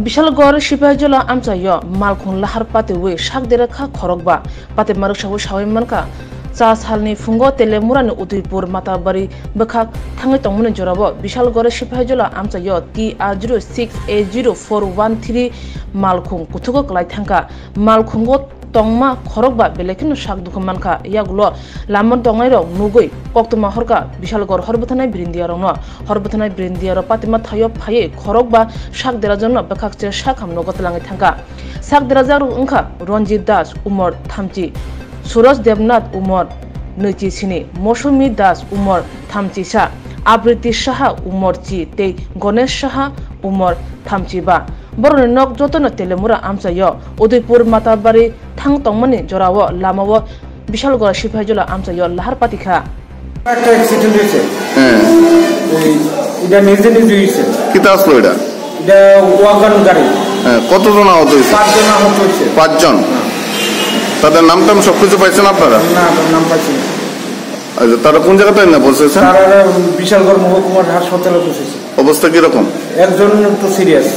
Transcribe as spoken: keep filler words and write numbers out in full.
Bishalgarh Sipahijala amchaio malkhung lahar patiwi sak dera kha khorokba. Patima rwksaui saui mankha, cha salni phungo Telemurani Udaipur Matabari bwkhak thangwi tongmani jorao Bishalgarh Sipahijala amchaio T R zero six A zero four one three malkhung kuthugo kwlai thangkha. Malkhungo tongma khorokba belai kheno sak dukhu mankha. Yagulo lama tongnairok nugwi koktwma horkha Bishalgarh horbwthanai birindiyarokno. Horbwthanai birindiyarok patima thaio phaiwi khorokba sak derajakno bwkhakse sakham nogo twlangwi thangkha. Sak derajakrok wngkha Ranjit Das, umor thamchi, Suraj Debnath, umor nwichi sini, Mosumi Das, umor thamchi sa, Abriti Saha, umor chi, tei Ganesh Saha, umor thamchi ba. Borokni nok jotono Telemura amchaio Udaipur Matabari thang tongmani jorao lamao Bishalgarh Sipahijala amchaio lahar patikha. একটা অ্যাক্সিডেন্ট হয়েছে। হ্যাঁ। ওই, এটা নিজে নিজে হয়েছে। কিতা আসলো এটা? এটা ওয়াগন গাড়ি। হ্যাঁ, কতজন আহত হয়েছে? পাঁচজন আহত হয়েছে। পাঁচজন? হ্যাঁ। তাদের নাম টাম সবকিছু পাইছেন আপনারা? না, তার নাম পাইছি না। আচ্ছা, তারা কোন জায়গাতে না পৌঁছেছেন? তারা বিশালগড় মহকুমার হাসপাতালে পৌঁছেছে। অবস্থা কিরকম? একজন একটু সিরিয়াস।